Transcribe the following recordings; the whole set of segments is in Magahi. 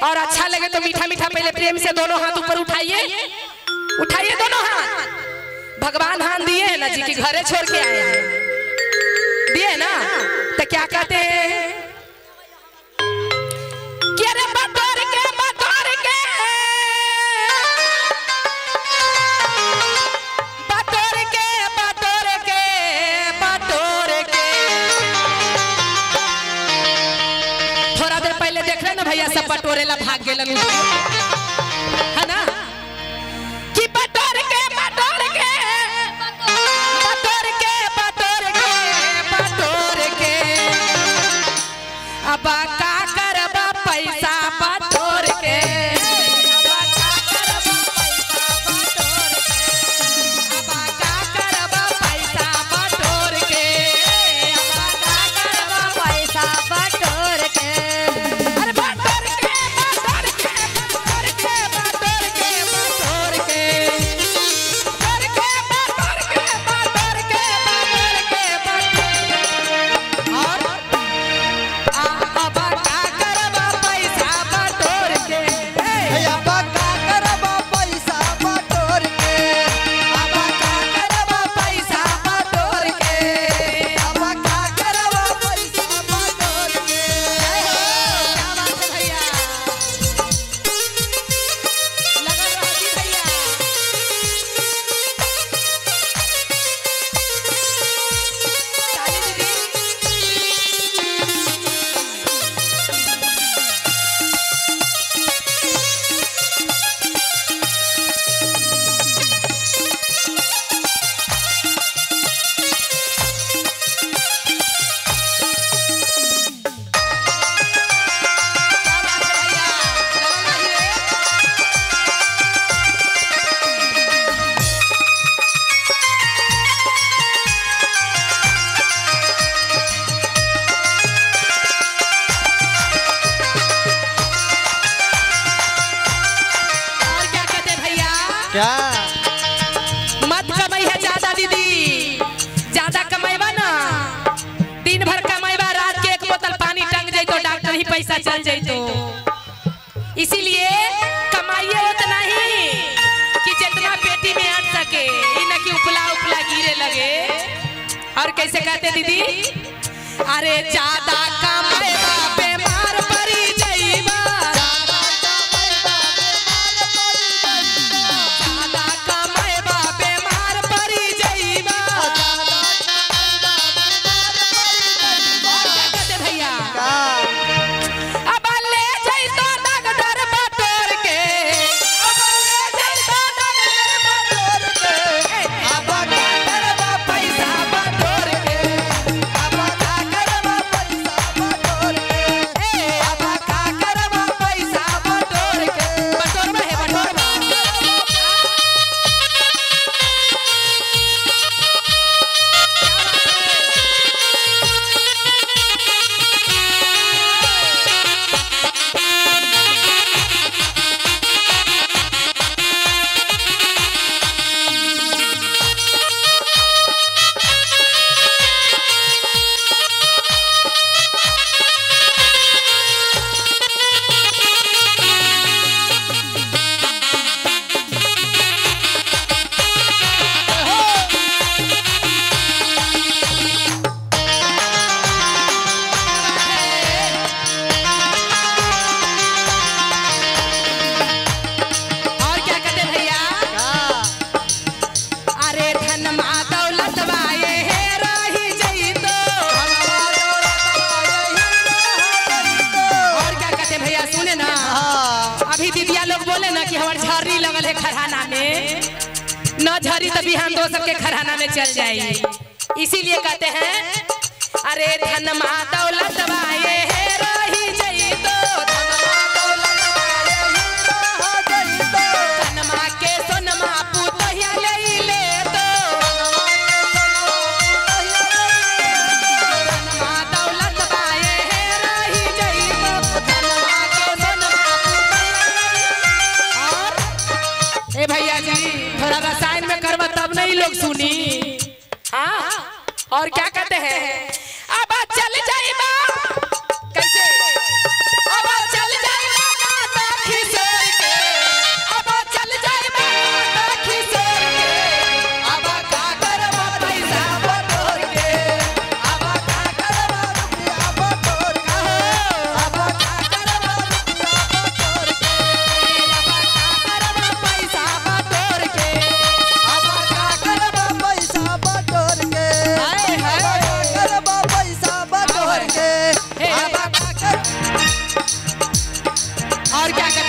और अच्छा लगे तो मीठा मीठा पहले प्रेम से दोनों हाथ ऊपर उठाइए, उठाइए दोनों हाथ। भगवान हाथ दिए है ना जी की घरे छोड़ के आए हैं, दिए ना, तो क्या कहते हैं कि अरे बटोर के बटोर के बटोर के बटोर के बटोर के। थोड़ा देर पहले देख रहे ना भैया सब बटोरेला भाग गेलन है ना, कि बटोर के बटोर के बटोर के बटोर के बटोर के अब का करबा पैसा बटोर के, अब का करबा पैसा बटोर के, अब का करबा पैसा बटोर के, अब का करबा पैसा बटोर के। अरे बटोर के बटोर के बटोर के बटोर के बटोर के बटोर के बटोर के बटोर के बटोर के और अब का करबा पैसा बटोर के, अब का करबा पैसा बटोर के, अब का करबा पैसा बटोर के, अब का करबा पैसा बटोर के। क्या बात है भैया, लगन रहा जी भैया। ताली दीदी। क्या बात है भैया, लगन रहिए। और क्या कहते हैं भैया, क्या मत कमाई है ज्यादा दीदी, ज्यादा कमाईबा ना दिन भर कमाईबा, रात के एक बोतल पानी टंग जाए तो डॉक्टर ही पैसा चल जाए तो। इसीलिए कमाइए उतना ही कि जितना पेटी में अट सके, ई न कि उपला उपला गिरे लगे। और कैसे कहते दीदी, अरे ज्यादा कमाईबा बीमार पड़ी जाईबा, ज्यादा कमाईबा बीमार पड़ी जाईबा। और क्या कहते भैया, अब ले जैतो डॉक्टर बटोर के, अब ले जैतो डॉक्टर बटोर के, अब का करबा पैसा बटोर के, अब का करबा पैसा बटोर के, अब का करबा पैसा बटोर के, बटोरबा है बटोरबा। और क्या कहते भैया, अरे धनमा दौलत बाए हे रही जइतो। और क्या कहते भैया, सुने ना, अभी दीदिया लोग बोले ना कि हमार झर्री लगल है खरहाना में, न झरी तभी हम दो सबके खरहाना में चल जाई। इसीलिए कहते हैं अरे धनमा दौलत बाए हे रही जइतो, धनमा दौलत बाए हे धनमा के सोनमा पुतहिया ले ले तो, धनमा दौलत बाए हे रही जइतो, धनमा के सोनमा पुतहिया ले। और ए भैया जी थोड़ा रसायन में करवा तब नहीं लोग सुनी। हाँ, और क्या कहते हैं, अब चल जाइबा कैसे, अब चल जाइबा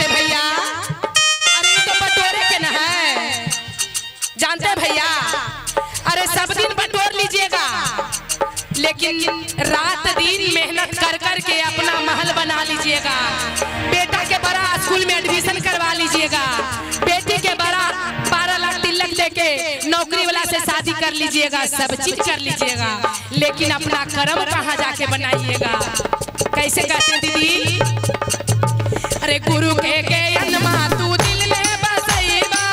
कहते भैया, अरे तो बटोरे के न है, जानते भैया? अरे सब दिन बटोर लीजिएगा, लेकिन रात दिन मेहनत कर कर के अपना महल बना लीजिएगा, बेटा के बड़ा स्कूल में एडमिशन करवा लीजिएगा, बेटी के बड़ा 12 लाख तिलक लेके नौकरी वाला से शादी कर लीजिएगा, सब चीज कर लीजिएगा, लेकिन अपना कर्म कहाँ जाके बनाइएगा। कैसे कहते हैं दीदी? अरे गुरु के ज्ञान तू दिल में बसैबा,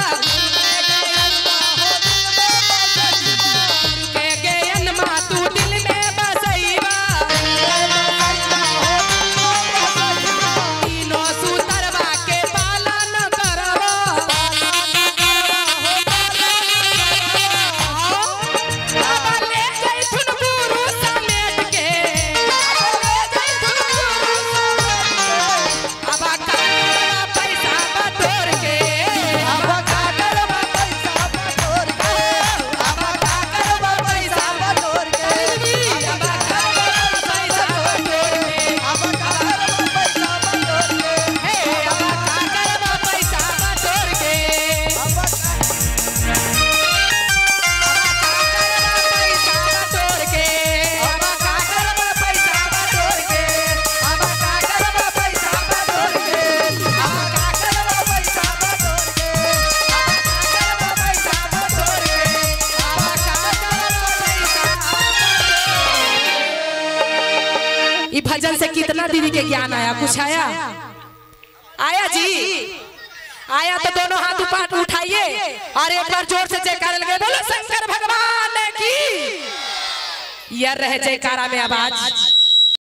गुरु के ज्ञान तू दिल में बसैबा, तीनों सूतरवा के पालन करबो, बाबा ले जैथुन गुरु समेट के, ले जैथुन गुरु समेट के, अब का पैसा बटोर के, अब का करबा पैसा बटोर के, अब का करबा पैसा बटोर के, अब का पैसा बटोर के, अब का करबा पैसा बटोर के, हे अब का करबा पैसा बटोर के, अब का पैसा बटोर के, अब का करबा पैसा बटोर के, अब का करबा पैसा बटोर के, अब का करबा पैसा बटोर के, अब का करबा पैसा बटोर के, अब का करबा पैसा बटोर। ई भजन से कितना दीदी के ज्ञान आया? कुछ आया? आया जी? आया तो दोनों हाथ ऊपर उठाइए और एक बार जोर से जयकारा लगे, बोलो शंकर भगवान की। यार रहे जयकारा में आवाज।